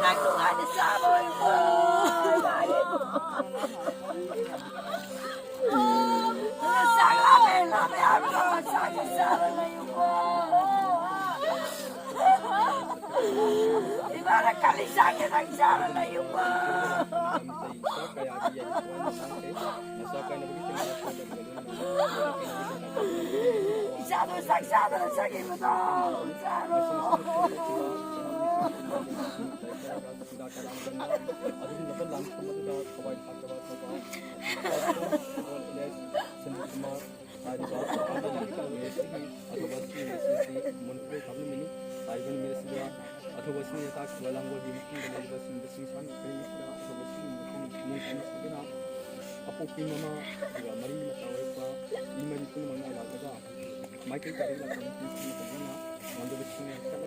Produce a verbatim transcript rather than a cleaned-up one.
ꯆꯥꯛ ꯅꯨꯡꯉꯥꯏꯅ ꯆꯥꯕ ꯑꯣꯏꯌꯨꯀꯣ꯫ ꯆꯥꯛ ꯂꯥꯝꯃꯦ, ꯂꯥꯝꯃꯦ ꯍꯥꯏꯕꯗꯣ ꯆꯥꯛꯁꯦ ꯆꯥꯔ ꯂꯩꯌꯨꯀꯣ꯫ ꯏꯃꯥꯅ ꯀꯜꯂꯤ ꯆꯥꯛꯁꯦ ꯅꯪ ꯆꯥꯔ ꯂꯩꯌꯨꯀꯣ꯫ ꯏꯆꯥꯗꯣ ꯆꯥꯛ ꯆꯥꯗꯅ ꯆꯠꯈꯤꯕꯗꯣ ꯆꯥꯔꯣ꯫ ꯑꯗꯨꯒꯨꯝꯂꯕ ꯂꯥꯟꯐꯝ ꯑꯗꯨꯗ ꯊꯋꯥꯏ ꯊꯥꯗꯕ ꯊꯧꯕꯥꯜ ꯁꯟꯖꯤꯠ ꯀꯨꯃꯥꯔ ꯍꯥꯏꯔꯤꯕ ꯑꯊꯧꯕ ꯁꯤ ꯅꯨꯃꯤꯠ ꯑꯁꯤ ꯃꯅꯤꯄꯨꯔ ꯀꯥꯞꯂꯝꯃꯤꯅꯤ꯫ ꯍꯥꯏꯔꯤꯕ ꯅꯨꯃꯤꯠ ꯑꯁꯤꯗ ꯑꯊꯧꯕ ꯁꯤꯅ ꯇꯥꯛꯈꯤꯕ ꯂꯥꯡꯕꯒꯤ ꯃꯐꯝꯗ ꯂꯩꯔꯤꯕ ꯁꯤꯡꯕꯁꯤꯡ ꯁꯥꯡꯅ ꯈꯪꯃꯤꯟꯅꯁꯤꯗ ꯑꯊꯧꯕ ꯁꯤ ꯅꯨꯃꯤꯠ ꯑꯁꯤ ꯅꯤꯡꯁꯤꯡꯕꯤꯗꯨꯅ ꯑꯄꯣꯛꯄꯤ ꯃꯃꯥ ꯑꯗꯨꯒ ꯃꯔꯤ ꯃꯇꯥ ꯑꯣꯏꯔꯛꯄ ꯏꯃꯔꯤ ꯄꯨꯝꯅꯃꯛꯅ ꯂꯥꯛꯂꯒ ꯃꯥꯏꯀꯩ ꯇꯔꯦꯠ ꯂꯥꯛꯄ ꯅꯨꯄꯤ ꯄꯨꯝꯅꯃꯛ